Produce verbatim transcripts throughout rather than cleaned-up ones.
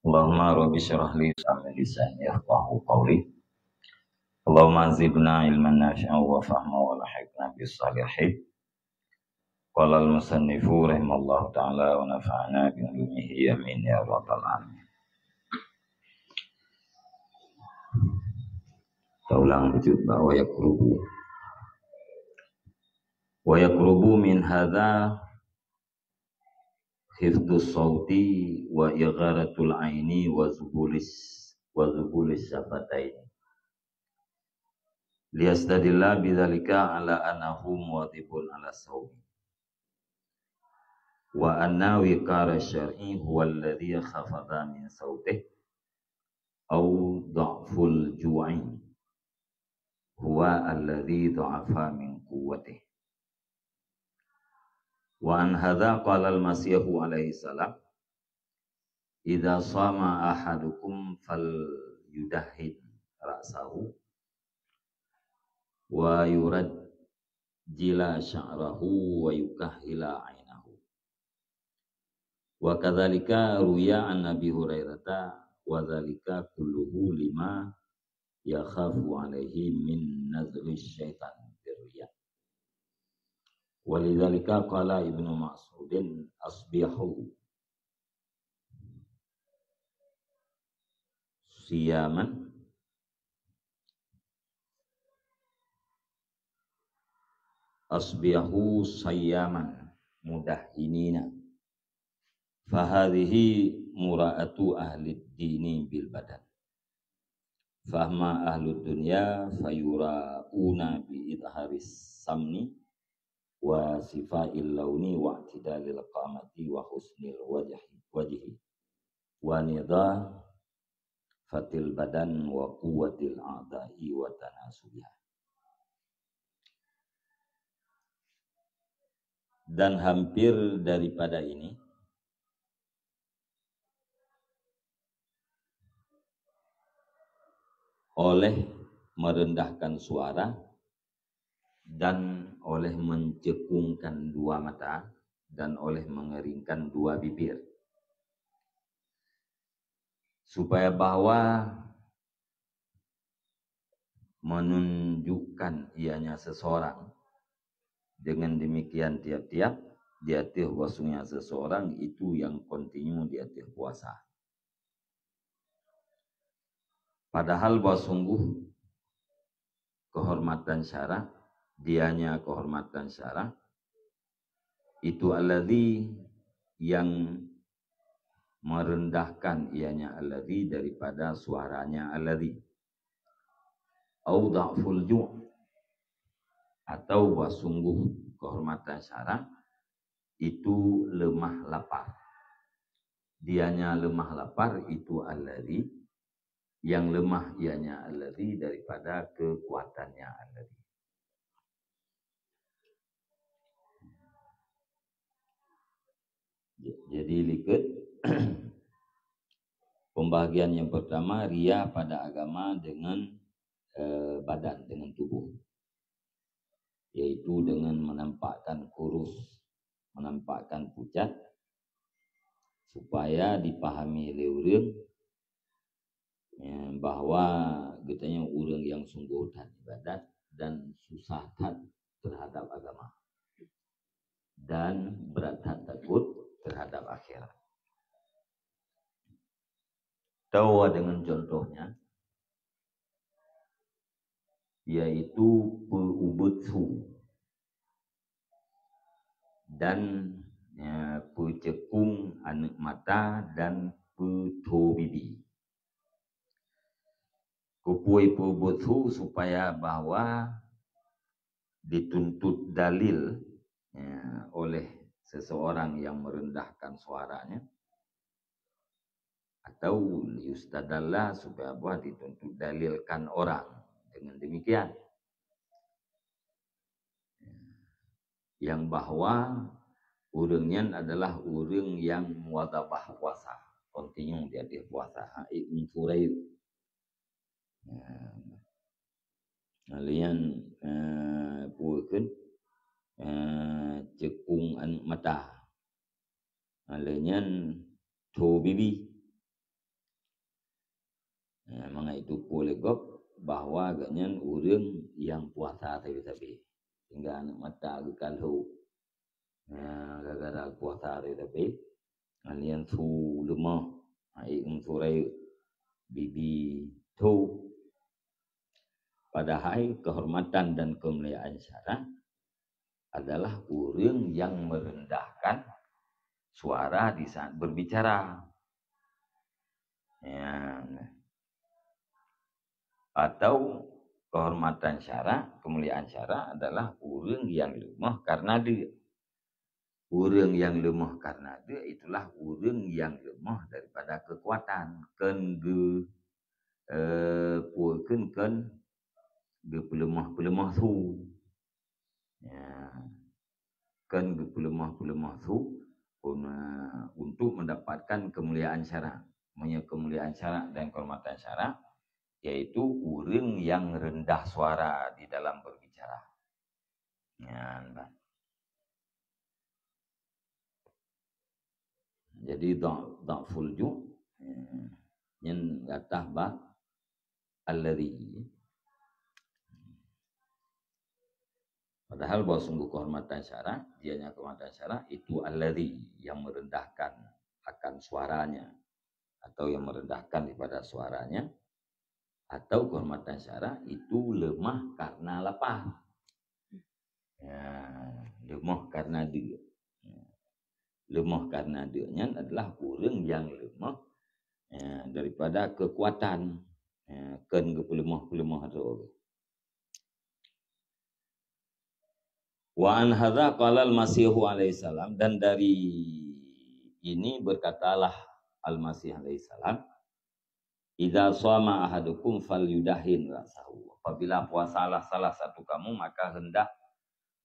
Allahumma rabbi syrah li sadri, yassir li amri, wahlul 'uqdatam min lisani yafqahu qawli. Allahumma zidna ilman nafi'an wa fahma wa alhiqna bis salihin. Qala al-musannifu rahimallahu ta'ala wa nafa'ana bi ulumihi, amin ya rabbal alamin. Kita ulang bacut, bahwa yaqrubu. Wa yaqrubu min hadza hifdzus sauti wa igharatul aini wa zubulis, wa zubulis syafataini. Liyastadilla bidzalika ala annahu muwadzibun ala shaumi. Wa anna wiqara syar'i huwa alladzi khafadha min sautih au dha'ful ju'i huwa alladzi dha'afa min quwwatih. Wa an hadza qala al-Masihu alaihi salam, "Idza shama ahadukum falyudahhin ra'sahu wa yurajjila sya'rahu wa yukahhila ainahu." Wa kadzalika ruya an Abi Hurairata, wa dzalika kulluhu lima yakhafu alaihi min nazghi syaitan birriya. Wa lidzalika qala Ibnu Mas'udin, "Asbihu siyaman, asbihu sayyaman mudahhinina." Fahadhihi mura'atu ahli dini bil badan. Fahma ahlud dunya fayura'una bi idharis samni wa sifail launi wa i'tidalil qamati wa husnil wajhi, wajhi wa nidhafatil badan wa quwwatil a'dha'i wa tanasubiha. Dan hampir daripada ini, oleh merendahkan suara dan oleh mencekungkan dua mata dan oleh mengeringkan dua bibir, supaya bahwa menunjukkan ianya seseorang. Dengan demikian, tiap-tiap di ateueh bahwasanya seseorang itu yang kontinu di ateueh puasa. Padahal bahwa sungguh kehormatan syara, dianya kehormatan syara, itu alladzi, yang merendahkan ianya alladzi daripada suaranya alladzi. Au dha'ful ju', atau bahwa sungguh kehormatan syara itu lemah lapar. Dianya lemah lapar itu alladzi, yang lemah ianya alladzi daripada kekuatannya alladzi. Jadi, likot pembahagian yang pertama, ria pada agama dengan, eh, badan, dengan tubuh, yaitu dengan menampakkan kurus, menampakkan pucat, supaya dipahami lé ureuëng, ya, bahwa geutanyoe ureuëng yang sungguh that ibadat dan susah that terhadap agama, dan berat that takut terhadap akhirat. Tahu dengan contohnya, yaitu peuubeuet su dan, ya, peuceukong aneuëk mata dan peutho bibi. Keupeue peuubeuet su? Supaya bahwa dituntut dalil, ya, oleh seseorang yang merendahkan suaranya, atau yustadalla, supaya bahwa dituntut dalilkan orang dengan demikian, yang bahwa ureuëng nyan adalah ureuëng yang muwadzabah puasa, kontinu di ateueh puasa, ha, ikmum surayuk. Ya. Lalu nyan, eh, peue kheun, eh, ceukong aneuëk mata. Lalu nyan tho bibi. Ya, mangat itu pue lé gob bahwa gobnyan ureuëng nyang puasa sabe-sabe. Sehingga aneuk mata geukalhok. Ya, gara-gara puasa sabe-sabe, alian su leumoh, hai meusurayeuk, bibi tho. Padahai kehormatan dan kemuliaan syara adalah ureuëng yang merendahkan suara di saat berbicara. Ya. Atau kehormatan syara, kemuliaan syara adalah ureuëng yang leumoh karena dia. Ureuëng nyang leumoh karena deuk itulah ureuëng nyang leumoh daripada keukuatan, kon geu-, eh, pue kheun kon geupeuleumah-peuleumah su. Ya. Kon geupeuleumah-peuleumah su un-, eh, untuk mendapatkan kemuliaan syara. Meunyoe kemuliaan syara dan kehormatan syara, yaitu ureuëng yang rendah suara di dalam berbicara. Nyan, bah. Jadi, dha-, dhaful ju', eh, nyan gatah bak alladhi. Padahal bahwa sungguh kehormatan syara, dianya kehormatan syara, itu alladhi yang merendahkan akan suaranya, atau yang merendahkan daripada suaranya, atau kehormatan syara itu lemah karena lapar. Ya, lemah karena dia. Ya. Lemah karena dia nyan adalah ureuëng yang lemah, ya, daripada kekuatan. Ya, kon geupeulemah-peulemah tu. Wa an hadza qala al-Masihu alaihi salam, dan dari ini berkatalah Al-Masih alaihi salam, "Idza shama ahadukum falyudahin ra'sahu." Apabila puasalah salah satu kamu, maka hendak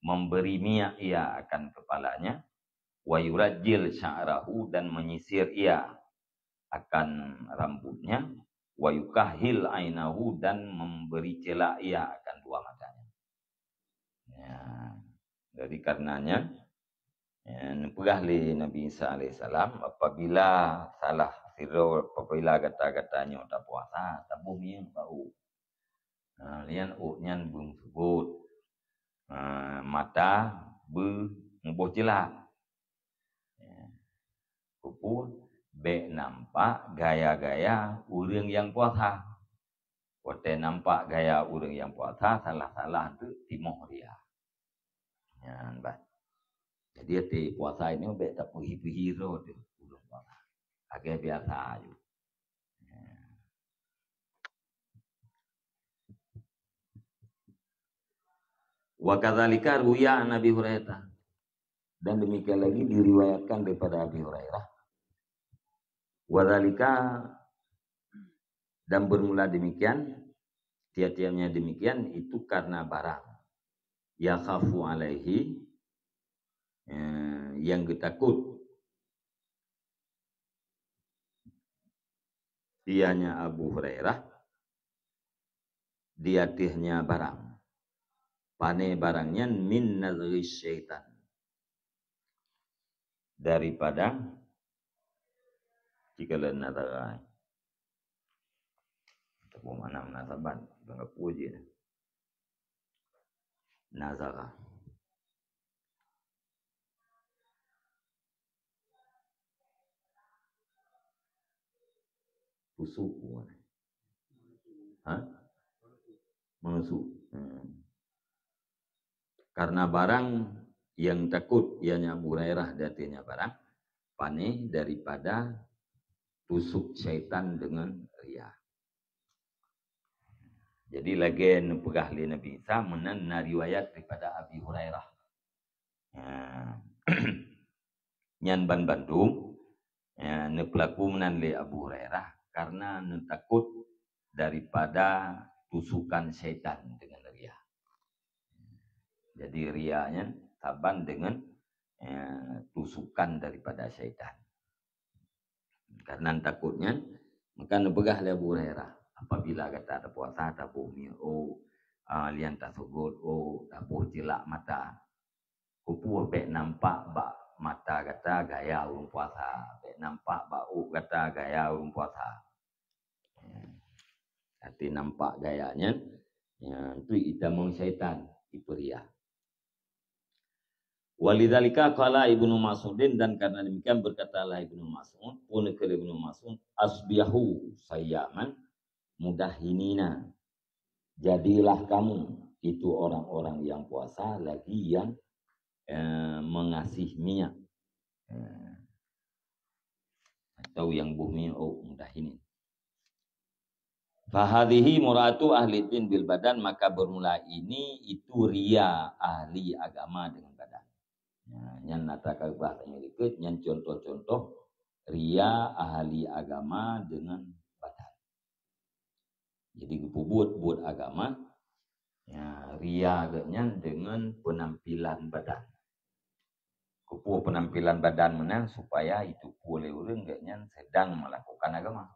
memberi minyak ia akan kepalanya, "Wa yurajjil sya'rahu," dan menyisir ia akan rambutnya, "Wa yukahhil ainahu," dan memberi celak ia akan dua matanya. Ya. Jadi, karenanya, ya, neupeugah lé Nabi Isa alaihissalam, apabila salah sidroe, apabila gata-gata nyoe tapuasa, taboh minyeuk bak ôk. Ha, lian ôk nyan beumeuseubot. Ha, mata beumuboh ceulak. Ya. Peue? Bèk nampak gaya-gaya ureuëng nyang puasa. Watèe nampak gaya ureuëng nyang puasa, salah-salah teuk timoh ria. Nyan bah. Jadi, até puasa nyoe bèk tapeuhi-peuhi droe teuh ureuëng puasa. Lagèe biasa aju. Wa kadzalika ruwiya an Abi Hurairah. Dan demikian lagi diriwayatkan daripada Abi Hurairah. Wa dzalika, dan bermula demikian, tiap-tiapnya demikian, itu karena barang. Yakhafu alaihi, eh, yang geutakot ianya Abu Hurairah di ateueh nya barang. Pané barang nyan? Min nazghi syaitan. Daripada, jikalau nazara. Ataupun makna munasabat, bukan peue jih. Nazara. Pusuk. Ha? Meunusuk. Hmm. Karena barang yang takot, ianya Abu Hurairah, di ateueh nya barang, pané daripada pusuk syaitan dengan ria. Jadi, lagèe neupeugah lé Nabi Isa, meunan na riwayat daripada Abi Hurairah. Ya. Nyan ban bandum, ya, neupeulaku meunan lé Abu Hurairah karena neutakot daripada tusukan syaitan dengan ria. Jadi, ria nyan saban dengan, ya, tusukan daripada syaitan. Karena takot nyan, maka neupeugah lé Abu Hurairah, "Apabila gata tapuasa, taboh minyeuk ôk, ah, lian taseugot ôk, taboh ceulak mata. Peue bèk nampak bak mata gata gaya ureuëng puasa, bèk nampak bak ôk gata gaya ureuëng puasa." Ya. Tapi nampak gaya nyan, ya, itu itamong syaitan, ipeuria. Walidzalika qala Ibnu Mas'udin, dan karena demikian berkatalah Ibnu Mas'ud, pun keu Ibnu Mas'ud, "Asbihu sayyaman mudahinina." Jadilah kamu itu orang-orang yang puasa lagi yang, eh, mengasih minyak. Eh, atau yang buh minyak, oh, mudahinin. Fahadhihi muratu ahli din bil badan, maka bermula ini itu ria ahli agama dengan badan. Nah, nyan nata keubah tanya dikeue, nyan contoh-contoh ria ahli agama dengan badan. Jadi geupeubuet buet agama, ya, ria geuh nyan dengan penampilan badan. Keupeue penampilan badan meunan supaya itu pue lé ureuëng geuh nyan sedang melakukan agama.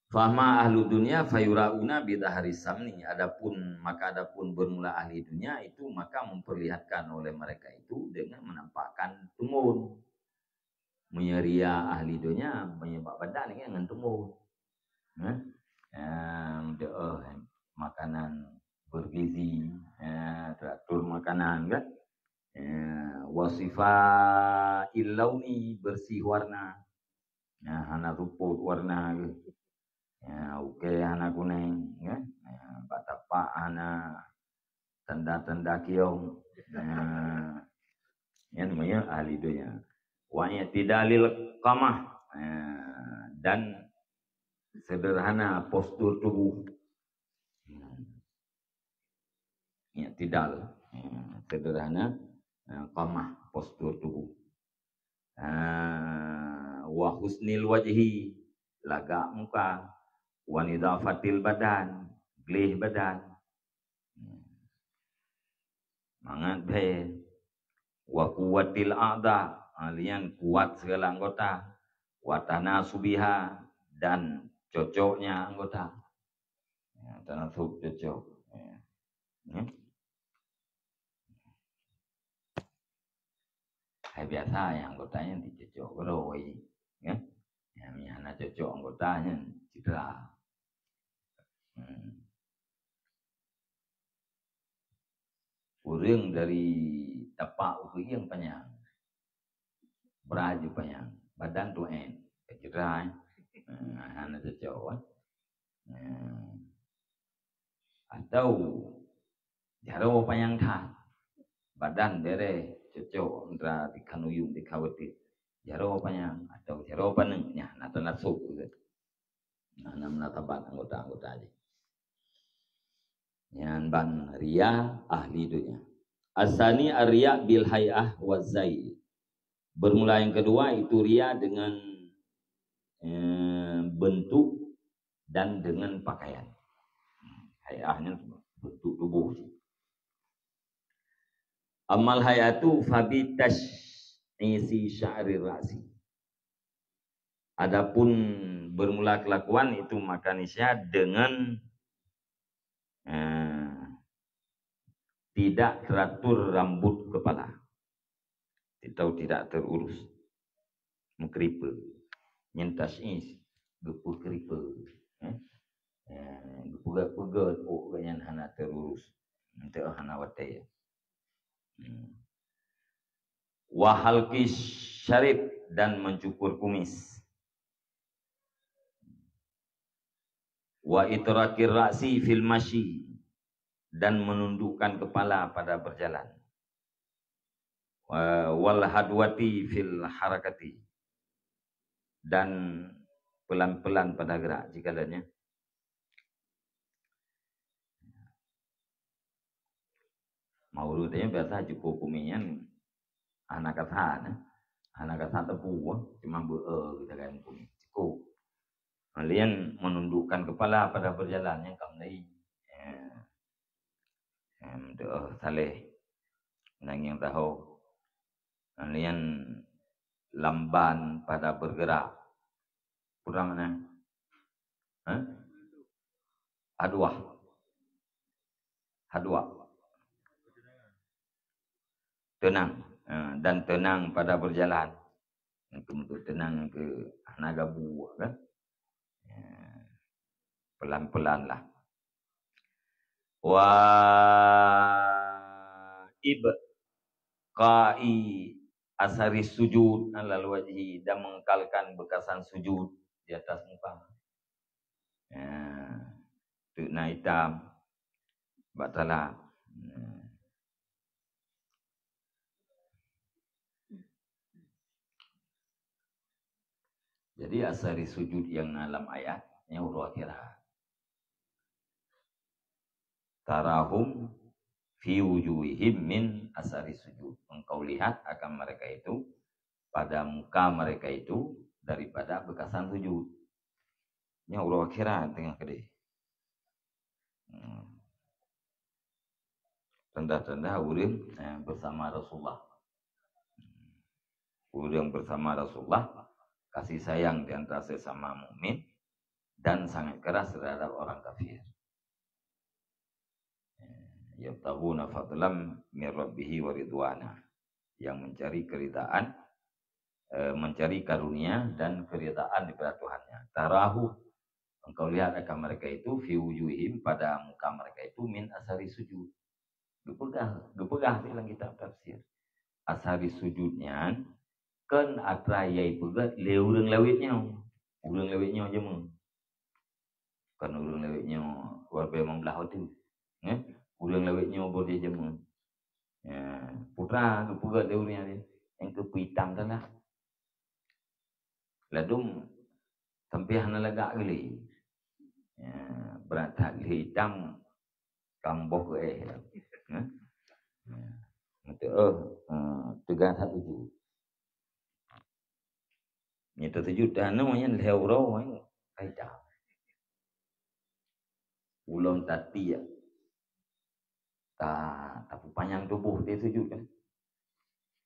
Fahma ahlu dunia fayurauna bidhahri samni. Adapun, maka adapun bermula ahli dunia itu, maka memperlihatkan oleh mereka itu dengan menampakkan tumbon. Meunyoe ria ahli dunia, meunyoe bak badan ni kan ngon tumbon. Nah, em, deuh, makanan bergizi, ya, teratur makanan kan. Ya, wasifa ilauni, bersih warna. Nah, hana luput warna ke. Ya, ukée hana kunéng, ya. Ya, bak tapak hana tanda-tanda kiong. Ya, nyan namanya ahli dunia. Wa i'tidalil qamah. Ya, dan sederhana postur tubuh. Ya. I'tidal, ya, sederhana, eh, qamah, postur tubuh. Ah, wa husnil wajhi, lagak muka, wa nidhafatil badan, gleh badan. Mangat bhée, wa quwwatil a'dha, ah, lian kuat segala anggota, wa tanasubiha, dan cocoknya anggota. Ya, tanasub cocok. Ya. Ya. Hai biasa nyang anggota nyan dicocok keudroe, ya. Ya, meunyo hana cocok anggota nyan cedera. Hmm. Ureuëng dari tapak u keuieng panyang, bra jih panyang, badan tuét, cedera, eh. Eh, hana cocok, eh. Eh. Atau jaroe panyang that, badan bereh, cocok antara di khanuyueng, di khawatir. Jaroe panyang atau jaroe paneuk, nyan na tanasub geuh. Nah, na munasabah anggota-anggota jih. Nyan ban ria ahli dunia. Asani ar-riya bil hai'ah wa zai. Bermula yang kedua itu ria dengan, eh, bentuk dan dengan pakaian. Hai'ah nyan bentuk tubuh. Amal hai'atu fabi tas'isi sya'ri ra'si. Adapun bermula kelakuan itu maka niscaya dengan, eh, tidak teratur rambut kepala atau tidak terurus, meukeuripe. Nyan tas'is, geupeukeripe, eh? Eh, geupeugét-peugét, oh, nyan hana terurus, hana watée. Hmm. Wa halqi syarib, dan mencukur kumis. Wa itraqir ra'si fil masyi, dan menundukkan kepala pada berjalan. Wa, wal hadwati fil harakati, dan pelan-pelan pada gerak jikalannya. Maurud nyan biasa cukup kumis nyan hana kasa, nah. Hana kasa teupeu, cuma beu-e geutanyoe kumis. Cukup. Kemudian menundukkan kepala pada berjalan nyan ka mulai. Ya. Em, doa saleh. Nang nyang tahu. Kemudian lamban pada bergerak. Kurang mana? Hah? Aduah. Aduah. Tenang. Ha, dan tenang pada berjalan. Untuk tenang ke hana gabu kan. Pelan-pelan lah. Wa ibqa'i asari sujud alal wajhi, dan mengekalkan bekasan sujud di atas muka. Ya. Teuk na itam bak tala. Ya. Jadi asari sujud nyang na lam ayat nyan uroe akhirat. Tarahum fi wujuhihim min asari sujud. Engkau lihat akan mereka itu pada muka mereka itu daripada bekasan sujud. Nyan uroe akhirat teungoh keudeh. Hmm. Tanda-tanda ureuëng, eh, bersama Rasulullah. Ureuëng bersama Rasulullah, kasih sayang di antara sesama mukmin dan sangat keras terhadap orang kafir. Eh, yabtaghuna fadlan min rabbihi wa ridwana. Yang mencari keridaan, eh, mencari karunia dan keridaan daripada Tuhannya. Tarahu, engkau lihat akan mereka itu, fi wujuhihim, pada muka mereka itu, min asari sujud. Geupeugah, geupeugah di dalam kitab tafsir. Asari sujud nyan kon atra nyang peugét lé ureuëng lawét nyoe. Ureuëng lawét nyoe jeumeun. Kon ureuëng lawét nyoe warga limong blaih watée. Nggih, ureuëng lawét nyoe boh dia jeumeun. Ya, putra geupeugét lé ureuëng nyan, nyang keu peuitam teulah. Ladum sampai hana lagak geuh lé. Ya, brat that lé itam kamboh keu éh. Ya. Ya. Meuteuk, eh, teuga that uju. Nyan teusujut tanoh nyan lhée uroe nyan ka itam. Ulôn tatiek. Ta, tapeupanyang tuboh di sujut kan.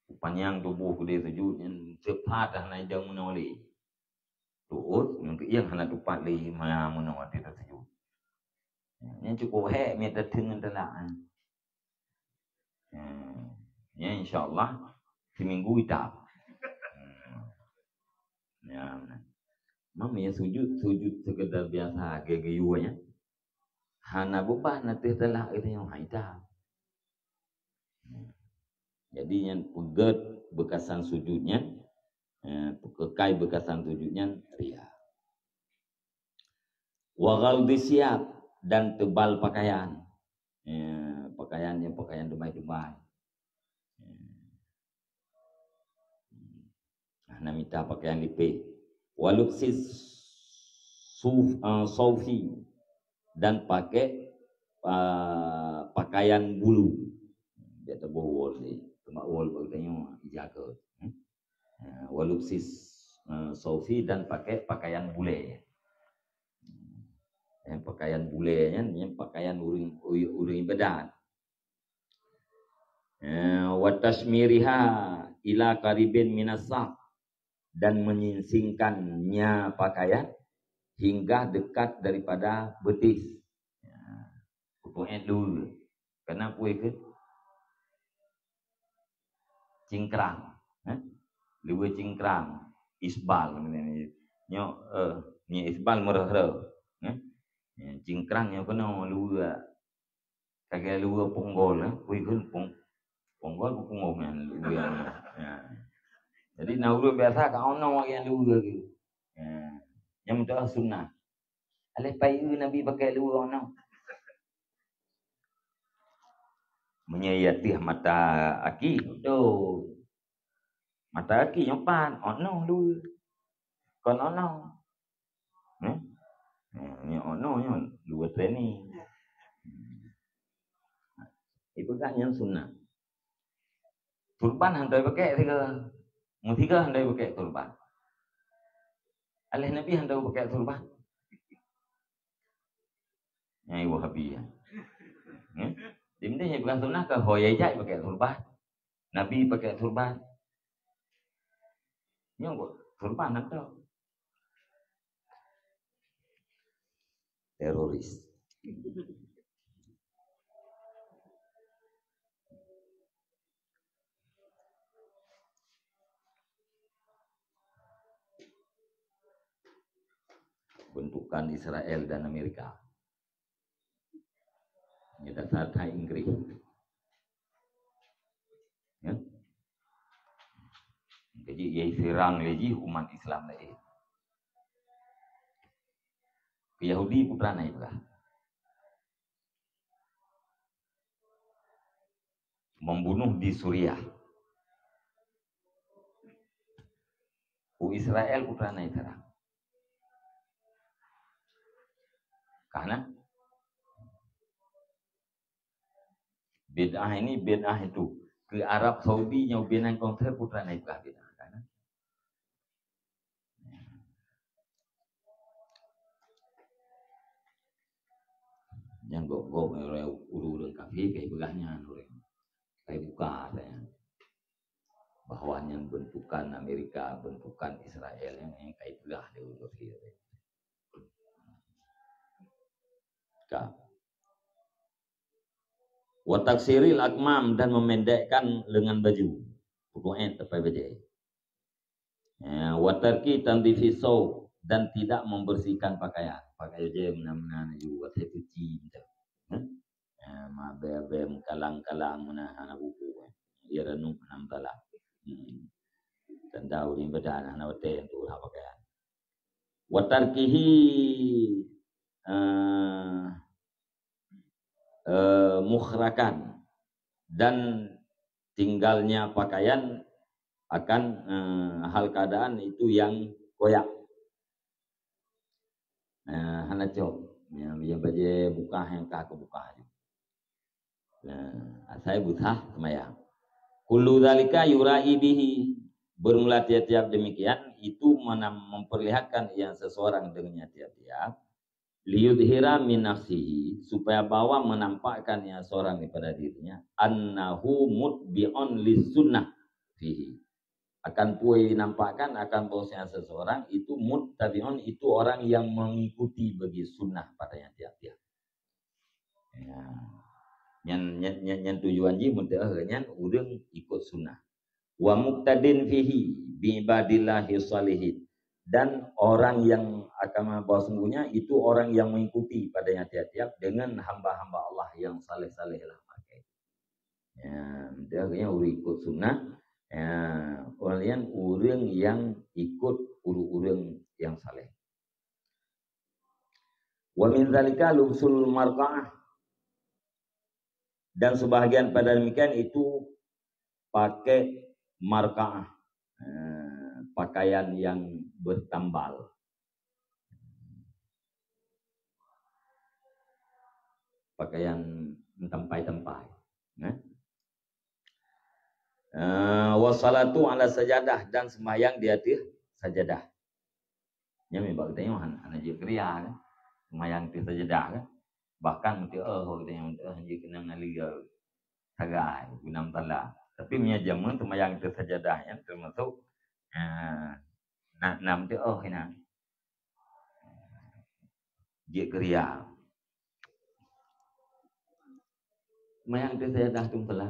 Peupanyang tuboh di sujut nyan seupat dah na idong meunoe lé. Tuot, nyang keu ieng hana tupat lé maya meunoe di sujut. Nyan cukup hék mita teungeun teunak. Hmm. Ya, insya Allah seminggu itam. Hmm. Ya, benar. Mam ya sujud, sujud sekedar biasa, geu-geuyue ya. Hana beban ateueh teulah itu yang haita. Hmm. Jadi yang peugét bekasan sujud nyan, eh, peukekai bekasan sujud nyan ria. Wa ghaldi siyab, dan tebal pakaian. Ya, pakaian yang pakaian dumai-dumai. Ya. Nah, na mita pakaian lipéh. Wa lubsi suf, eh, saufi, dan pakai, eh, pakaian bulu. Dia teuboh wol ni. Teuma wol bak geutanyoe ijaga. Hmm? Ha, wa lubsi, eh, saufi, dan pakai pakaian bulée. Eh, pakaian bulée nyan, nyan pakaian ureuëng, ureuëng ibadat. Eh, wa tasymirha ila qaribin minas saq, dan menyingsingkannya pakaian hingga dekat daripada betis. Ya. Peuet dua. Kenapa itu? Cingkrang, eh? Luweue cingkrang, isbal. Nyoe, eh, nyoe isbal meureuh-reuh, eh? Nyoe cingkrang nyoe keunoe luweue. Lagée luweue punggol, eh? Wih, kheun pung-, punggol beupunggong nyan luweue nyan. Ya. Jadi na ureuëng biasa ka ono nyang luweue gitu. Ya. Nyang meutuah sunnah. Aléh payeue Nabi pakai luweue ono. Meunyoe ateueh mata aki, beutôi. Mata aki nyoe pat, ono luweue. Kon ono. Eh? Eh, nyoe ono nyoe luweue training. Ipeugah nyan sunnah. Turban hana ipakai sigoe. Meusigoe hana ipakai turban. Aléh Nabi hana ipakai turban. Nyang Wahabi ya. Hmm? Di mana nyang peugah sunnah ka ho yai jai pakai turban. Nabi pakai turban. Nyang buat turban atau teroris. Bentukan Israel dan Amerika. Nyan dasar that Inggris. Ya. Jadi, ia serang lé jih umat Islam laén. Keu Yahudi peue teuma na ipeugah. Membunuh di Suriah. U Israel peue teuma na ipeugah. Ka na? Bid'ah ini, bid'ah itu. Keu Arab Saudi nyang binan konser peue teuma na ipeugah bid'ah, ka na? Nyang gob-gob ureuëng-ureuëng kafé ka ipeugah nyan ureuëng. Ka ibuka saja. Bahwa nyan bentukan Amerika, bentukan Israel, nyan ka ipeugah lé ureuëng kafé. Ka. Wa taksiril akmam, dan memendekkan lengan baju. Peukuet tapai bajée. Ya, wa tarki tanzifi saub, dan tidak membersihkan pakaian. Pakai bajée meunan-meunan laju, watée cuci macam. Hmm? Ya, ma bée-bée meukalang-kalang meunan hana buku. Ya, renung enam talah. Hmm. Tanda ureuëng ibadah hana watée untuk ulah pakaian. Wa tarkihi, eh, eh, mukhrakan, dan tinggalnya pakaian akan, eh, hal keadaan itu yang koyak. Eh, hana cok. Ya, ya bajée bukah nyang ka keubuka. Nah, asai beusah seumayang. Kullu dzalika yura'i bihi. Bermula tiap-tiap demikian, itu menam-, memperlihatkan yang seseorang dengannya tiap-tiap. Liyudhira min nafsihi, supaya bahwa menampakkan yang seorang daripada dirinya, annahu mutbi'un lis sunnah fihi. Akan pue nampakkan akan bahwasanya seseorang itu muttabi'un, itu orang yang mengikuti bagi sunnah padanya tiap-tiap. Ya. Nyan, nyan, nyan, nyan tujuan jih meuteumé nyan ureuëng ikut sunnah. Wa muqtadin fihi bi ibadillahi shalihin. Dan orang yang akan bahwa sungguhnya itu orang yang mengikuti padanya tiap-tiap dengan hamba-hamba Allah yang saleh-saleh lah makai. Ya, meuteumé ureuëng ikut sunnah. Ya, orang lain ureuëng yang ikut ureuëng-ureuëng yang saleh. Wa min zalika lubsul marqa'ah. Dan sebahagian pada demikian itu pakai marqa'ah, eh, pakaian yang bertambal. Pakaian tampai-tampai. Eh? Eh, wassalatu ala sajadah, dan sembahyang di atas sajadah. Nyan bak geutanyoe han-, hana jeuet keu ria kan. Sembahyang di sajadah kan. Bahkan meuteumé geutanyoe meuteumé jeuet keu nang ali sagai, guna mutala. Tapi meunyoe jameun sembahyang di sajadah nyan termasuk, eh, na, na meuteumé inan. Jeuet keu ria. Sembahyang di sajadah tu mutala.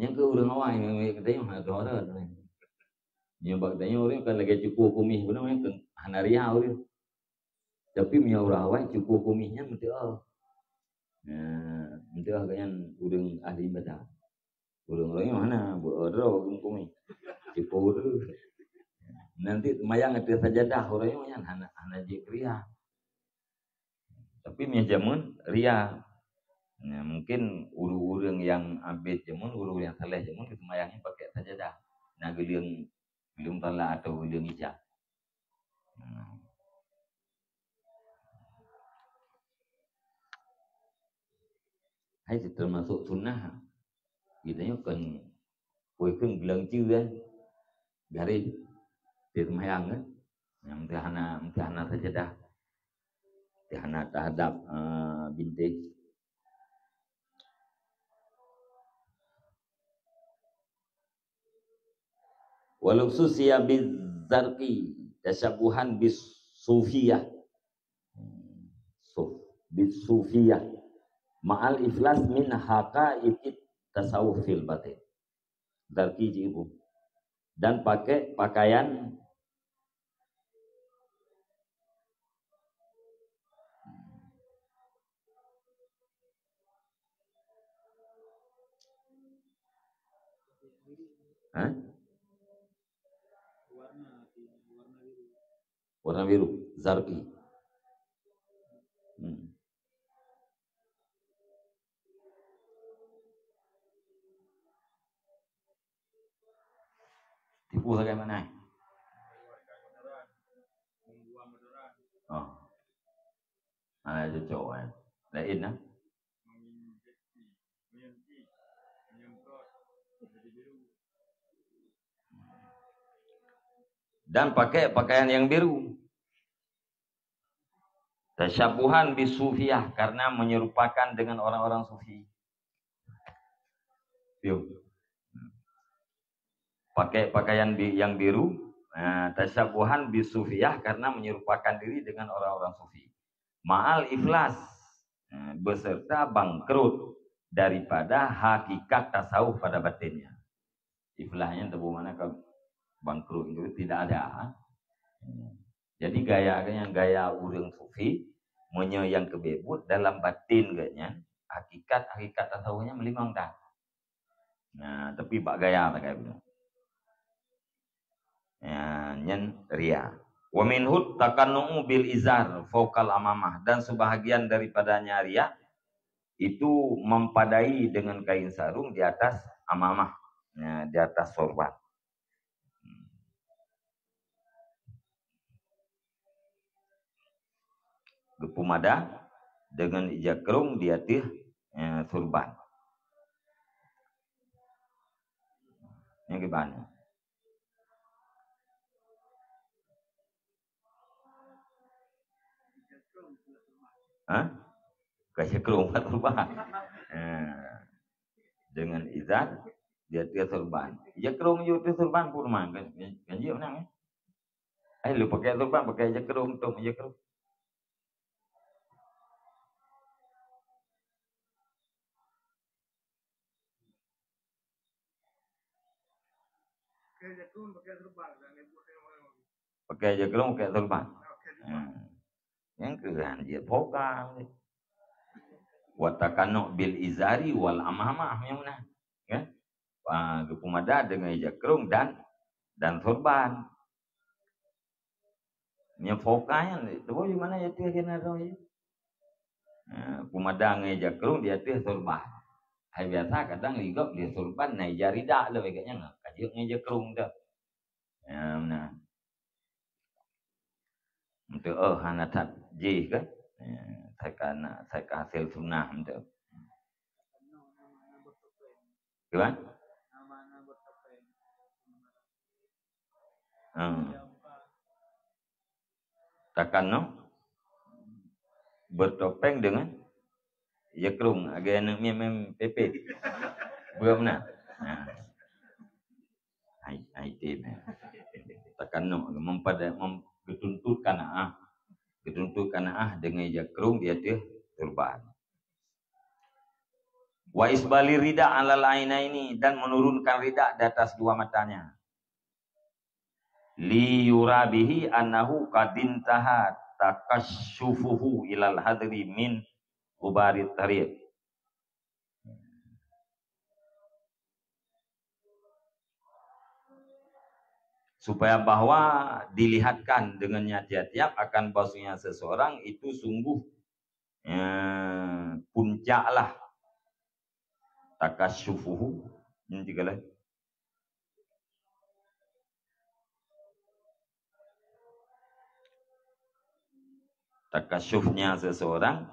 Nyang keu ureuëng awai, nyang keu tanyoe hana teuhara. Nyang bak tanyoe ureuëng kan lagée cuko kumis beuna, nyang keu hana ria ureuëng. Tapi meunyoe ureuëng awai, cuko kumis nyan meuteumé. Nah, meuteumé gobnyan ureuëng ahli ibadah. Ureuëng-ureuëng nyoe hana, beu droe ureuëng kumis. Cuko ureuëng. Nanti sembahyang ateueh sajadah ureuëng nyoe nyan hana, hana jeuet keu ria. Tapi meunyoe jameun ria. Nah, mungkin ureuëng-ureuëng nyang abet jameun, ureuëng nyang saleh jameun, geuseumbahyang nyan pakai sajadah. Na geuleueng, geuleueng mutala atau geuleueng ija. Nah. Hai, termasuk sunnah. Geutanyoe kan, kue keueng geuleueng cue kan. Garis. Di seumbahyang kan. Nyang meuhana, meuhana sajadah. Meuhana tahadap, eh, bintéh. Wa lubsu siyabiz zarqi tasyabuhan bis sufiyah. Suf-, bis sufiyah. Ma'al iflas min haqaiqit tasawuf fil batin. Zarqi jibu. Dan pakai pakaian, Warna biru, zarqi. Hmm. Tipu bagaimana? Oh. Mana cocok, eh? Lain, eh? Dan pakai pakaian yang biru. Tasyabuhan bisufiyah, karena menyerupakan dengan orang-orang sufi. Yuk. Pakai pakaian bi-, yang biru, eh, tasyabuhan bisufiyah, karena menyerupakan diri dengan orang-orang sufi. Ma'al iflas, eh, beserta bangkrut daripada hakikat tasawuf pada batinnya. Iflasnya tu mana ke bangkrut itu tidak ada. Jadi gaya yang gaya ureuëng sufi, meunyoe nyang keubeuet dalam batin geuh nyan, hakikat-hakikat tasawufnya meulimong dah. Nah, tapi bak gaya sagai beuna. Ya, nyan riya. Wa minhut takannu'u bil izar fauqal amamah, dan sebahagian daripadanya riya itu mempadai dengan kain sarung di atas amamah, ya, di atas sorban. Geupumada dengan ija krong di ateueh, eh, sorban. Nyang kiban. Hah? Ka ija krong buat sorban. Eh, dengan izar di ateueh sorban. Ija krong di ateueh sorban pun mah kan, kan jeuet meunan, eh. Eh, lôn pakai sorban, pakai ija krong, tong ija krong. Pakai ija krong, pakai sorban. Hmm. Nyang keuhan jeuet pokang. Wa takannu' bil izari wal amamah, nyang meunan. Kan? Ah, geupumada dengan ija krong dan, dan sorban. Nyang pokang nyan, tu di mana ya tu kena tahu ya. Ah, pumada ngon ija krong di ateueh sorban. Hai biasa kadang ligop di sorban na ija rida lom, ka jeuet ngon ija krong tu. Ya, meunan. Untuk, oh, hana that jih kan? Ya, saya ka na, saya ka hasil sunnah untuk. Gimana? Hmm. Takannu' bertopeng dengan ija krong, lagèe aneuk miet meunan pepet. Beuna. Nah. Hai, hai, tem, eh. Takannu' mempada-, mem-, geutuntut qanaah. Geutuntut qanaah dengan ija krong di ateueh sorban. Wa isbalir rida alal ainaini, dan menurunkan rida di atas dua matanya. Li yura bihi annahu qad intaha takassyufuhu ilal hadri min ghubarit tariq. Supaya bahwa dilihatkan dengannya tiap-tiap akan bahwasanya seseorang itu sungguh, eh, puncaklah takassyufuhu. Ini tiga lah. Takasyufnya seseorang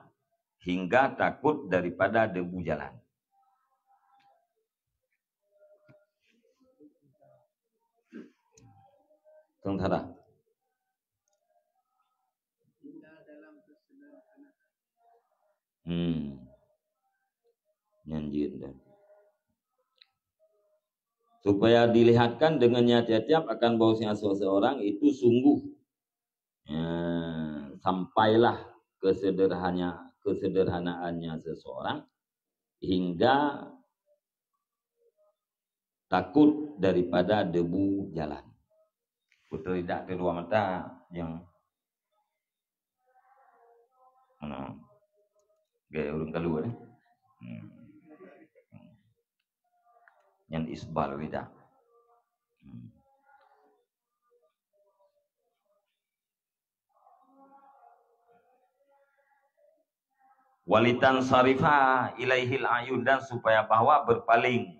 hingga takut daripada debu jalan. Tong tada. Hmm. Nyan jeuet dah. Supaya dilihatkan dengannya tiap-tiap akan bahwasanya seseorang itu sungguh, eh, sampailah kesederhana-, kesederhanaannya seseorang hingga takut daripada debu jalan. Putri dak kedua mata yang, mana? Gaya urang kalu, eh? Hmm. Nyan isbal rida. Hmm. Walitan sarifa ilaihil ayun, dan supaya bahwa berpaling,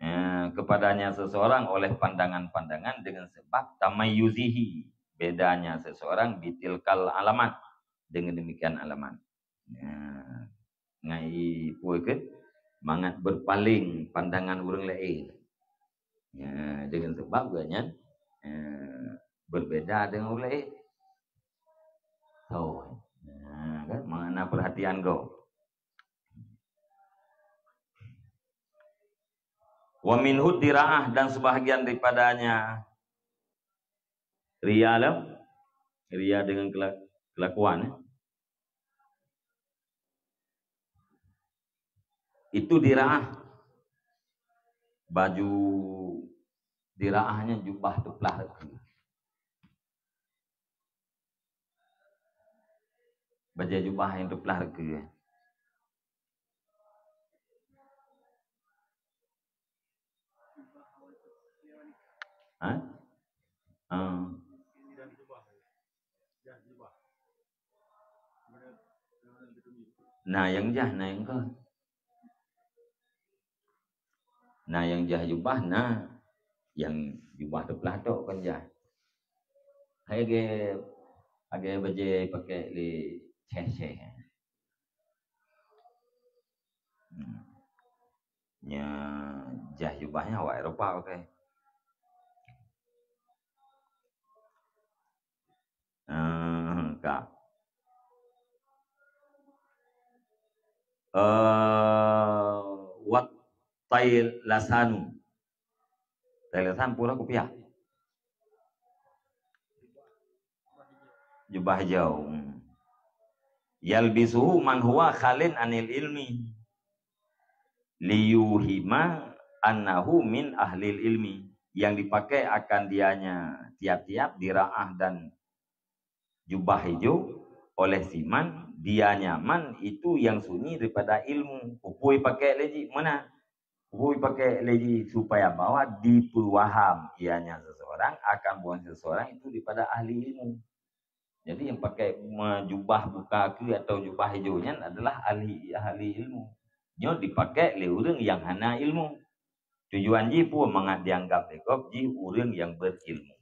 eh, kepadanya seseorang oleh pandangan-pandangan dengan sebab tamayyuzihi, bedanya seseorang bitilkal alamat, dengan demikian alamat. Ya, ngai pue ke mangat berpaling pandangan ureuëng laén. Ya, dengan sebab geuh nyan, eh, berbeda dengan ureuëng laén. Tho. Nah, kan? Mana perhatian go. Wa minhu diraah, dan sebahagian daripadanya ria lah. Ria dengan kela-, kelakuan. Eh. Itu diraah. Baju diraahnya jubah teuplah reukeu. Bajée jubah nyang teuplah reukeu. Ha? Ah. Na nyang jah, na nyang kon. Na nyang jah jubah, na nyang jubah teuplah tok kon jah. Hai ge, age bajée pakai lé ceh-ceh. Hmm. Nya jah jubah nyan awak Eropa pakai. Ah, ka. Eh, wat tail lasanu. Tail lasan pura kupiah. Jubah hijau. Hmm. Yalbisuhu man huwa khalin anil ilmi. Liyuhima annahu min ahlil ilmi. Yang dipakai akan dianya tiap-tiap diraah dan jubah hijau oleh siman, dia nyaman itu yang sunyi daripada ilmu. Kupui pakai lagi mana? Kupui pakai lagi supaya bahwa dipeuwaham ianya seseorang akan bukan seseorang itu daripada ahli ilmu. Jadi yang pakai me-, jubah buka ke atau jubah hijau nyan adalah ahli, ahli ilmu. Nyoe dipakai lé ureuëng yang hana ilmu. Tujuan jih pun mangat dianggap lé gob jih ureuëng yang berilmu.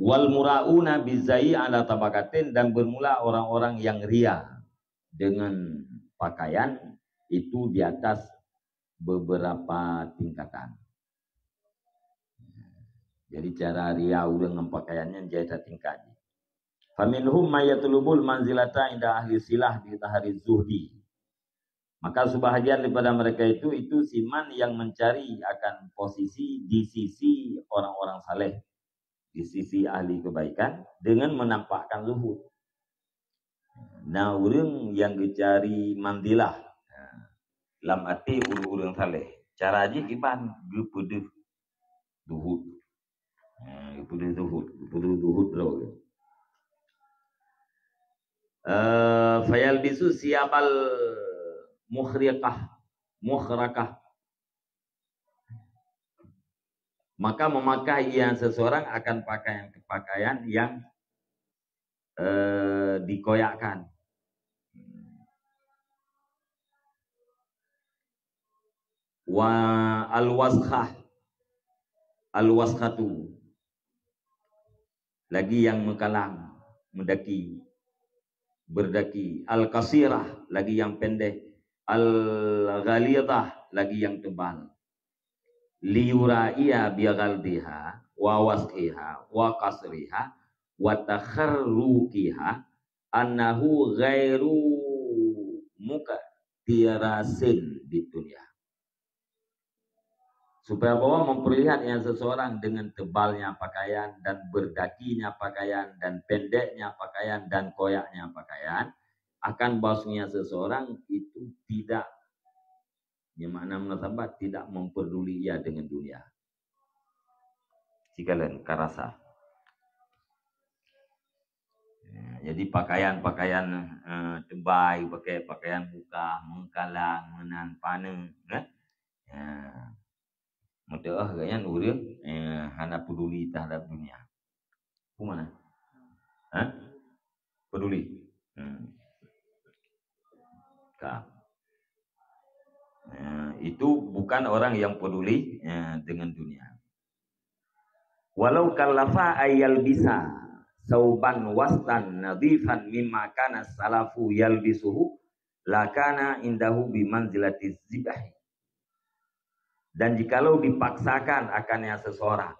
Wal murauna bizai ala tabakatin, dan bermula orang-orang yang ria dengan pakaian itu di atas beberapa tingkatan. Jadi cara ria ureuëng ngon pakaian nyan jai tingkat. Faminhum may yatlubul manzilata inda ahli silah bi tahri zuhdi. Maka sebahagian daripada mereka itu, itu siman yang mencari akan posisi di sisi orang-orang saleh, di sisi ahli kebaikan dengan menampakkan zuhud. Na ureuëng yang geucari manzilah, lam até ureuëng-ureuëng saleh. Cara jih kiban, geupeudeuh zuhud. Ha, geupeudeuh zuhud, geupeudeuh zuhud droe. Eh, fayalbisu siyabal mukhriqah, mukhrakah. Maka memakai ia seseorang akan pakaian-pakaian yang, eh, dikoyakkan. Wa al-waskhah, al-waskhatu, lagi yang meukalang, meudaki, berdaki, al-qasirah, lagi yang pendek, al-ghalidhah, lagi yang tebal. Liyuraiya bi ghaldhiha wa waskhiha wa qasriha wa takharruqiha annahu ghairu muqtirasin bid dunya. Supaya bahwa memperlihatnya seseorang dengan tebalnya pakaian dan berdakinya pakaian dan pendeknya pakaian dan koyaknya pakaian, akan bahwasanya seseorang itu tidak, yang makna munasabah, tidak memperduli ia dengan dunia. Sikalon ka rasa. Ya, jadi pakaian-pakaian, eh, tebai, pakai pakaian buka, meukalang, meunan pane, kan? Ya. Meudoah gobnyan ureuëng, eh, hana peduli terhadap dunia. Ku mana? Ha? peduli. Hmm. Ka. Ya, itu bukan orang yang peduli, ya, dengan dunia. Walau kallafa ayyalbisa sauban wastan nadhifan mimma kana salafu yalbisuhu, lakana indahu bimanzilati zibhi. Dan jikalau dipaksakan akannya seseorang,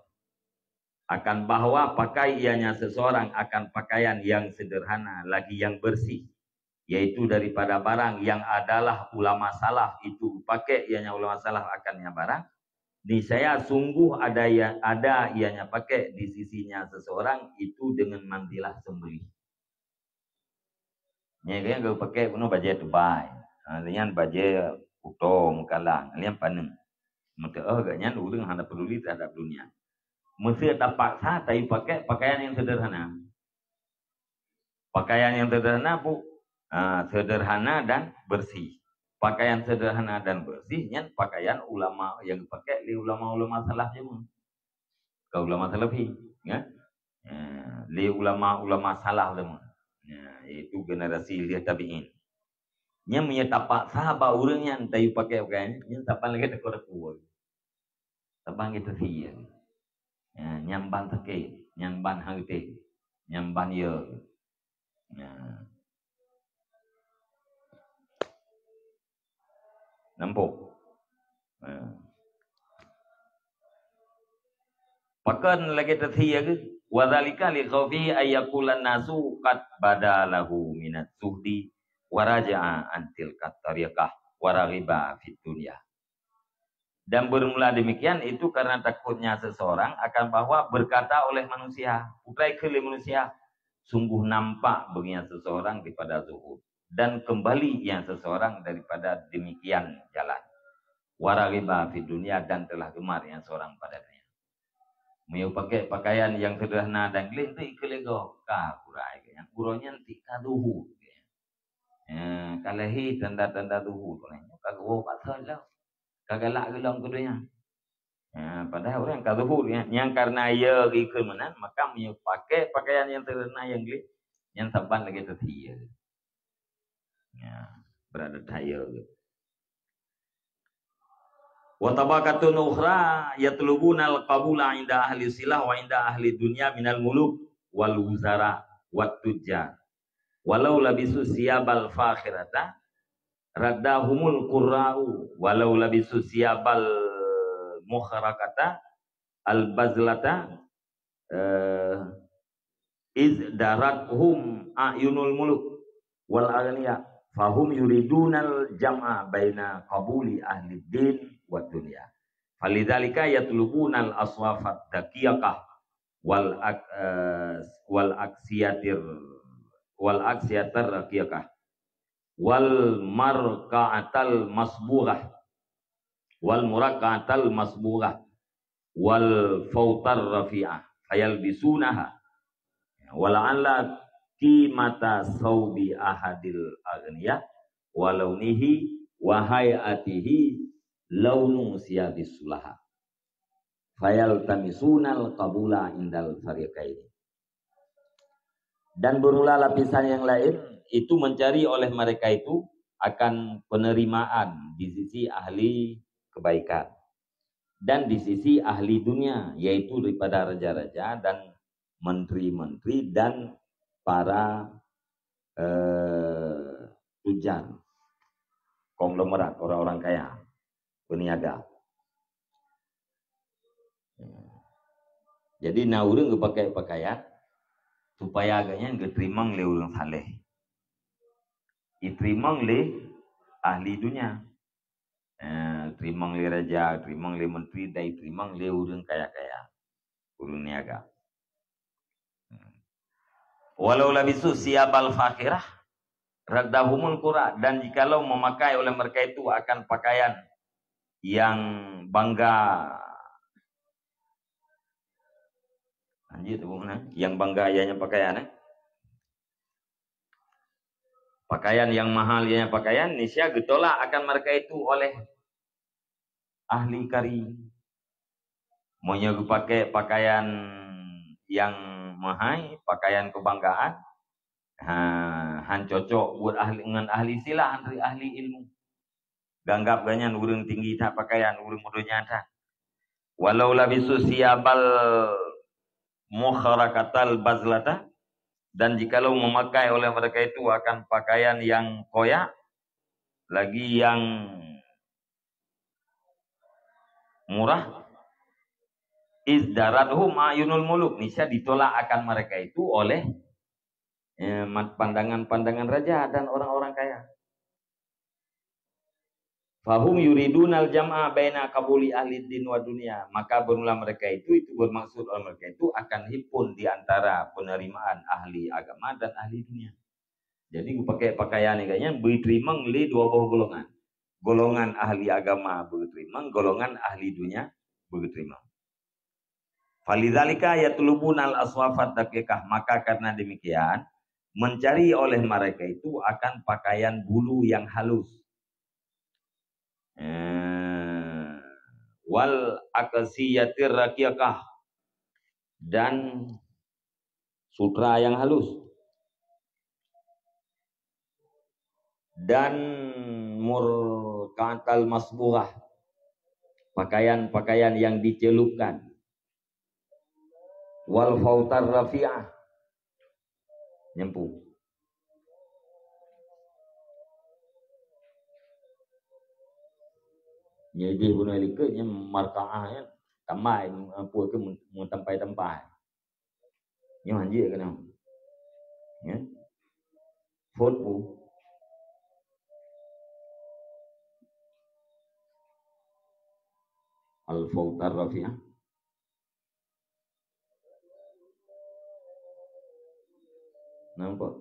akan bahwa pakai ianya seseorang akan pakaian yang sederhana lagi yang bersih, yaitu daripada barang yang adalah ulama salaf itu pakai ianya ulama salaf akannya barang, niscaya sungguh ada ia, ada ianya pakai di sisinya seseorang itu dengan manzilah sembelih. Nyan kan geupakai bunoe bajée Dubai. Ha, nyan bajée kuto meukalang, nyan paneuk. Meuteuoh geuh nyan ureuëng hana peduli terhadap dunia. Meusé tapaksa tayue pakai pakaian yang sederhana. Pakaian yang sederhana, Bu, ha, sederhana dan bersih. Pakaian sederhana dan bersih nyan pakaian ulama yang dipakai lé ulama-ulama salaf jameun. Ka ulama salafi, ya. Ya, lé ulama-ulama salaf jameun. Ya, yaitu generasi lheueh tabi'in. Nyan meunyoe tapaksa bak ureuëng nyan tayue pakai pakaian nyan, nyan saban lagée takot aku. Saban lagée teusie. Ya, nyan ban sakét, nyan ban hareuté, nyan ban ye. Ya. Nampak? Ya. Pakon lagée teusie geuh, wa dzalika li khaufi ay yaqula nasu qad bada lahu minaz zuhdi wa raja'a an tilkat tariqah wa raghiba fid dunya. Dan bermula demikian itu karena takutnya seseorang akan bahwa berkata oleh manusia, putai keu lé manusia, sungguh nampak beureunya seseorang daripada zuhud, dan kembali ia seseorang daripada demikian jalan. Wa raghiba fid dunya, dan telah gemar ia seorang pada dunia. Meunyoe pakai pakaian yang sederhana dan gleh, teuikeu lé gob, ka kurai geuh nyan. Uroe nyan teuka zuhud geuh nyan. Ya, ka lahé tanda-tanda zuhud geuh nyan. Ka geuwoe bak thon lom. Ka galak geuh lom keu donya. Ya, padahai ureuëng ka zuhud nyan. Nyang karena ya ikeu meunan, maka meunyoe pakai pakaian yang sederhana yang gleh, nyan saban lagée teusie. Ya, berada thaya. Wa tabaqatun ukhra yatlubuna al-qabula inda ahli silah wa inda ahli dunya minal muluk wal wuzara wat tujjar. Walau labisu siyabal fakhirata raddahumul qurra'u, walau labisu siyabal mukhrakata al bazlata, eh, iz darathum a'yunul muluk wal aghniya, fahum yuridunal jam'a baina qabuli ahli din wa dunya. Falidzalika yatlubunal aswafad daqiqah wal ak-, eh, wal aksiyatir, wal aksiyatir raqiqah wal marka'atal masbughah wal murakka'atal masbughah wal fautar rafi'ah, fayalbisunaha. Wa la'alla qimata saubi ahadil aghniya wa launihi wa hay'atihi launu siyabis sulaha. Fayaltamisunal qabula indal fariqaini. Dan bermula lapisan yang lain itu mencari oleh mereka itu akan penerimaan di sisi ahli kebaikan dan di sisi ahli dunia, yaitu daripada raja-raja dan menteri-menteri dan para, eh, tujar, konglomerat, orang-orang kaya, peniaga. Jadi na ureuëng geupakai pakaian supaya gobnyan geuteurimong lé ureuëng saleh. Iteurimong lé ahli dunia. Eh, teurimong lé raja, teurimong lé menteri, dan iteurimong lé ureuëng kaya-kaya, ureuëng niaga. Walau labisu siyabal fakhirah raddahumul qurra, dan jikalau memakai oleh mereka itu akan pakaian yang bangga, lanjut, Bu, nah, yang bangga ianya pakaian, eh? Pakaian yang mahal ianya pakaian, niscaya geutolak akan mereka itu oleh ahli kari. Meunyoe geupakai pakaian nyang meuhai, pakaian keubanggaan, Ha, han cocok buet ahli, ngon ahli silah, ahli, ahli ilmu. Ganggab gobnyan ureuëng tinggi that pakaian, ureuëng meudonya that. Walau labisu siyabal mukharakatal bazlata, dan jikalau memakai oleh mereka itu akan pakaian yang koyak, lagi yang murah, izdaradhum ayunul muluk, niscaya ditolak akan mereka itu oleh, eh, mat-, pandangan-pandangan raja dan orang-orang kaya. Fahum yuridunal jam'a baina qabuli ahli din wa dunya. Maka bermula mereka itu, itu bermaksud oleh mereka itu akan himpun di antara penerimaan ahli agama dan ahli dunia. Jadi, geupakai pakaian nyan beuteumang lé dua boh golongan. Golongan ahli agama beuteumang, golongan ahli dunia beuteumang. Falidzalika yatlubunal aswafad daqiqah. Maka karena demikian, mencari oleh mereka itu akan pakaian bulu yang halus. Eh, wal aqsiyatir raqiqah, dan sutra yang halus, dan murqatal masbughah, pakaian-pakaian yang dicelupkan, wal fautar rafi'ah, nyempu. Nyoe jih bunoe likot nyan markaah nyan, tamah, eh, peue keu meutampai-tampai. Nyoe hanjeuet keunoe. Ya. Phon pu. Al-Fautar Rafi'ah. Nampak?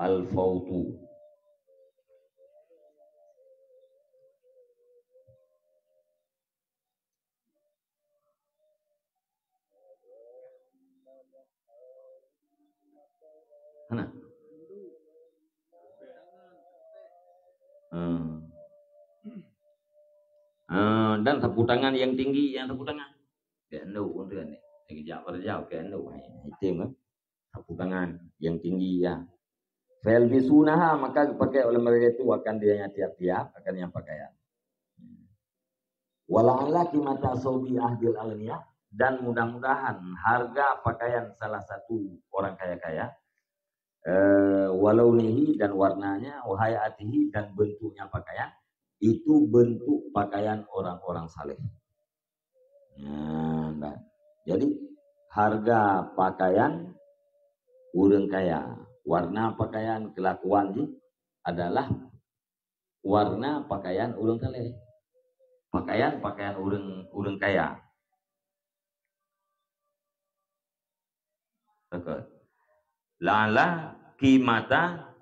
Al-Fautu. Hana. Hmm. Ah, dan sapu tangan yang tinggi, yang sapu tangan. Keuneuk untuk ni. Lagi jak berjauh, keuneuk. Hai, item kan. Sapu tangan yang tinggi, ya. Fayalbisunaha, maka dipakai oleh mereka itu akan dia yang tiap-tiap, akan yang pakaian. Wala'alla qimata saubi ahdil aghniya, dan mudah-mudahan harga pakaian salah satu orang kaya-kaya, eh, walaunihi, dan warnanya, wahayatihi, dan bentuknya pakaian, itu bentuk pakaian orang-orang saleh. Nah, nah. Jadi, harga pakaian ureuëng kaya, warna pakaian, kelakuan jih adalah warna pakaian ureuëng saleh. Pakaian, pakaian ureuëng, ureuëng kaya. Betul. La'alla qimata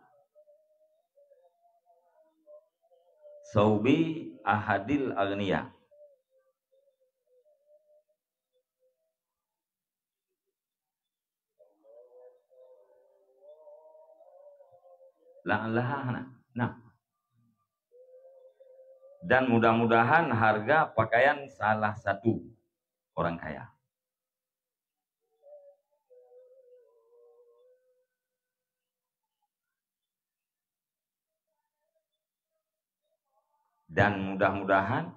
saubi ahadil aghniya. La'allaha, nah. Nah. Dan mudah-mudahan harga pakaian salah satu orang kaya. Dan mudah-mudahan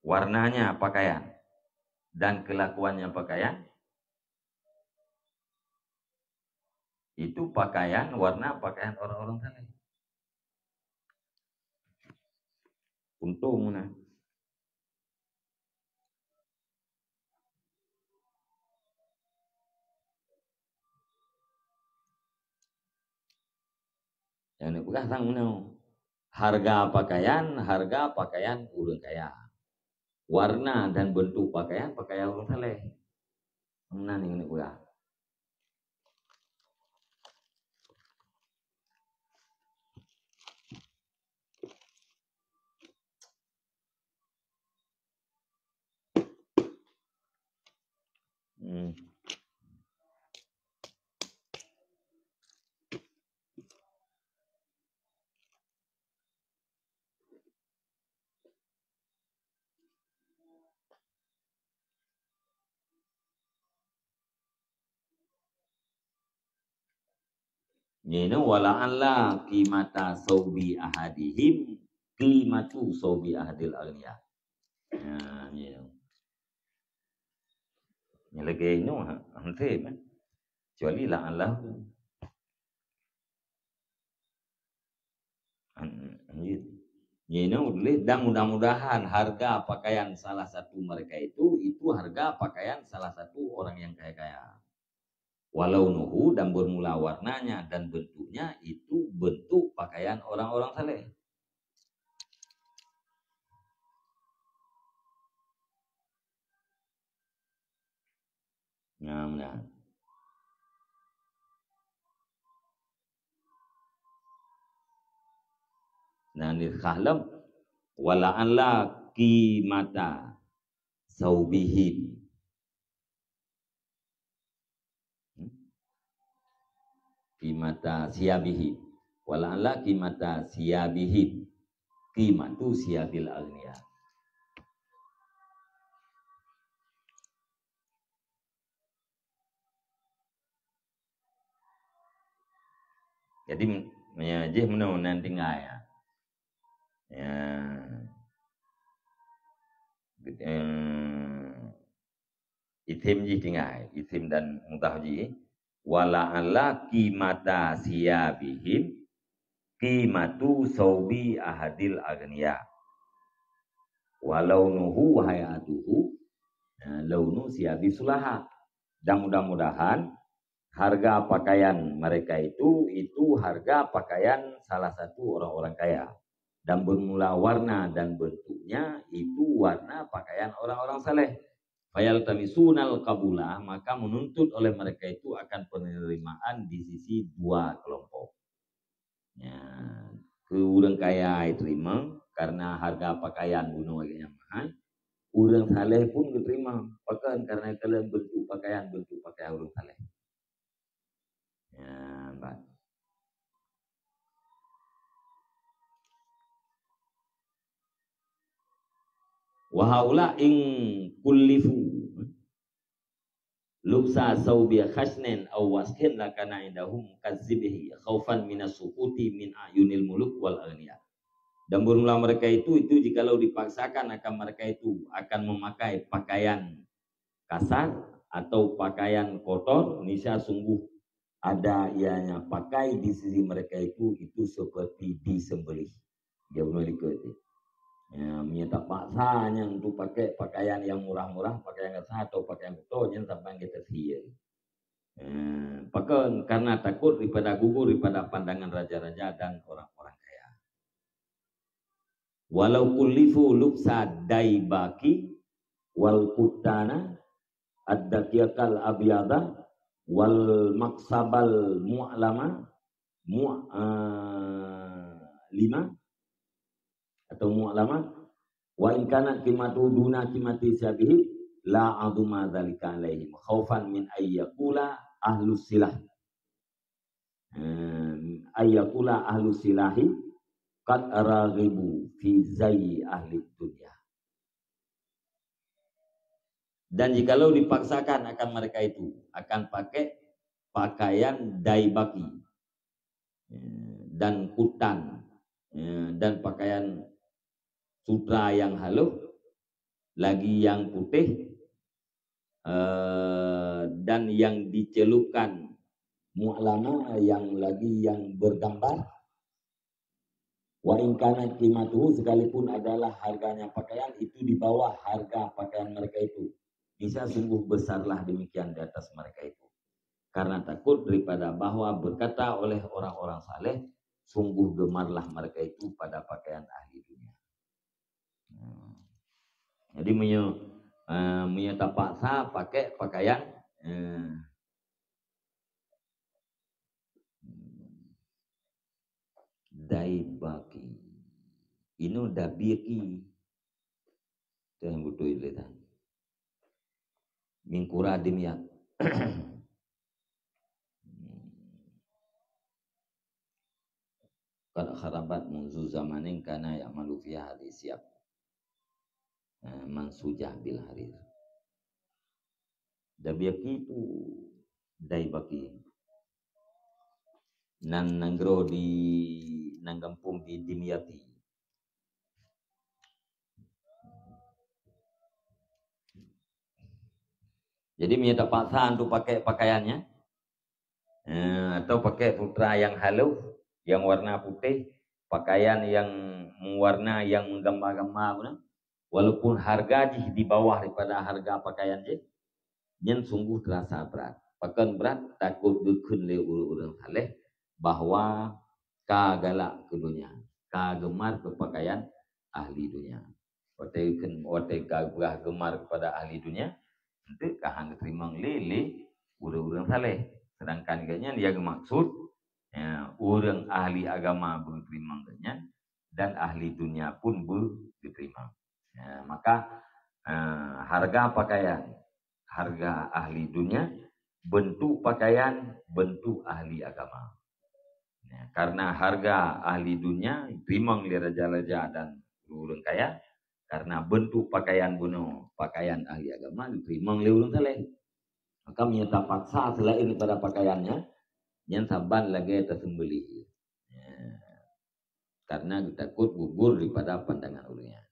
warnanya pakaian dan kelakuannya pakaian, itu pakaian, warna pakaian orang-orang saleh. Untung meunan. Nyang neupeugah sang meunoe. Harga pakaian, harga pakaian ureuëng kaya. Warna dan bentuk pakaian, pakaian ureuëng saleh. Meunan nyang neupeugah. Hmm. Nyoe, "Wa la'alla qimata saubi ahadihim qimatu saubi ahadil aghnia." Nah, nyoe. Nyoe lagèe nyoe, ha, hana tem, eh. Kecuali la'alla. An-, anjir. Nyoe tuléh, dan mudah-mudahan harga pakaian salah satu mereka itu, itu harga pakaian salah satu orang yang kaya-kaya. "Wa launuhu," dan bermula warnanya dan bentuknya, itu bentuk pakaian orang-orang saleh. Nah, nah. Nah, ni khalam, "Wa la'alla qimata saubihim." Hmm? Qimata siyabihim. "Wa la'alla qimata siyabihim qimatu siyabil aghnia." Jadi, meunyoe jih meunoe nan tinggai, ya. Ya. Em, isim jih tinggai, isim dan mudhaf jih. "Wa la'alla qimata siyabihim qimatu saubi ahadil aghnia. Wa launuhu wa hay'atuhu, eh, launu siyabi sulaha." Dan mudah-mudahan harga pakaian mereka itu, itu harga pakaian salah satu orang-orang kaya. Dan bermula warna dan bentuknya itu warna pakaian orang-orang saleh. "Fayaltamisunal qabula," maka menuntut oleh mereka itu akan penerimaan di sisi dua kelompok. Ya, keu ureueng kaya jiteurimong karena harga pakaian bunoe lagèe nyan mahai, ureueng saleh pun geuteurimong. Pakon? Karena kalon bentuk pakaian, bentuk pakaian ureueng saleh. Ya, bah. "Wa haula in kullifu lubsa saubi khashnin aw waskhin lakana indahum kazibhi khaufan minas suquti min ayunil muluk wal aghnia." Dan bermula mereka itu, itu jikalau dipaksakan akan mereka itu akan memakai pakaian kasar atau pakaian kotor, niscaya sungguh ada ianya pakai di sisi mereka itu, itu seperti disembelih. Dia bunoe likot tu. Ya, meunyoe tapaksa nyan untuk pakai pakaian yang murah-murah, pakaian kasar atau pakaian kotor, nyan saban geutasyiek. Eh, pakon? Karena takut daripada gugur daripada pandangan raja-raja dan orang-orang kaya. "Walau kullifu lubsa daibaki wal kuttana ad-daqiqal abyada wal maksabal mu'lama, mu-, eh, lima atau mu'lama, wa in kanat qimatuhu duna qimati syabihi la azuma dzalika alaihim khaufan min ayyakula ahlus silah." Em, ayyakula ahlu silahi qad raghibu fi zayyi ahli dunya. Dan jikalau dipaksakan akan mereka itu, akan pakai pakaian daibaki, eh, dan kutan, eh, dan pakaian sutra yang halus, lagi yang putih, eh, dan yang dicelupkan, mu'lama, yang lagi yang bergambar. Wa in kanat qimatuhu, sekalipun adalah harganya pakaian itu di bawah harga pakaian mereka itu, bisa sungguh besarlah demikian di atas mereka itu. Karena takut daripada bahwa berkata oleh orang-orang saleh, "Sungguh gemarlah mereka itu pada pakaian ahli dunia." Hmm. Jadi, meunyoe, eh, meunyoe tapaksa pakai pakaian, eh, daibaki. Inoe dabiqi. Tu nyang beutôi lé tan. Min qura dimyat. Qad kharabat munzu zamanin kana ya'malu fiha hadhihi siyab, eh, mansujah bil harir. Dabiqi tu daibaki. Nan nanggroe di, nan gampông di Dimyati. Jadi, meunyoe tapaksa untuk pakai pakaiannya, eh, atau pakai sutra yang halus, yang warna putih, pakaian yang meuwarna, yang meugambar-gambar, walaupun harga jih di bawah daripada harga pakaian jih, nyan sungguh terasa brat. Pakon brat? Takot geukheun lé ureuëng-ureuëng saleh bahwa ka galak keu donya, ka geumar keu pakaian ahli dunia. Watée kheun, watée ka peugah geumar kepada ahli dunia, enteuk ka hana geuteurimong lé, lé ureuëng-ureuëng saleh. Sedangkan gobnyan nyang geumaksud, ya, ureuëng ahli agama beuteurimong gobnyan dan ahli dunia pun beuteurimong. Ya, maka, eh, harga pakaian, harga ahli dunia, bentuk pakaian, bentuk ahli agama. Ya, karena harga ahli dunia teurimong lé raja-raja dan ureuëng kaya, karena bentuk pakaian bunoe, pakaian ahli agama teurimong lé ureuëng saleh. Maka meunyoe tapaksa selain daripada pakaiannya, nyan saban lagée taseumbeulih. Ya. Karena geutakot gugur daripada pandangan ureuëng nyan.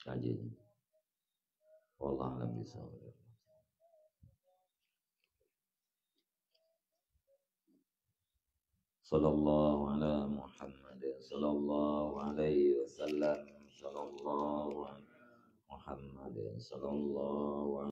Kaji. Wallahu a'lam bishawab. Sallallahu ala Muhammad, sallallahu alaihi wasallam, sallallahu ala Muhammad, sallallahu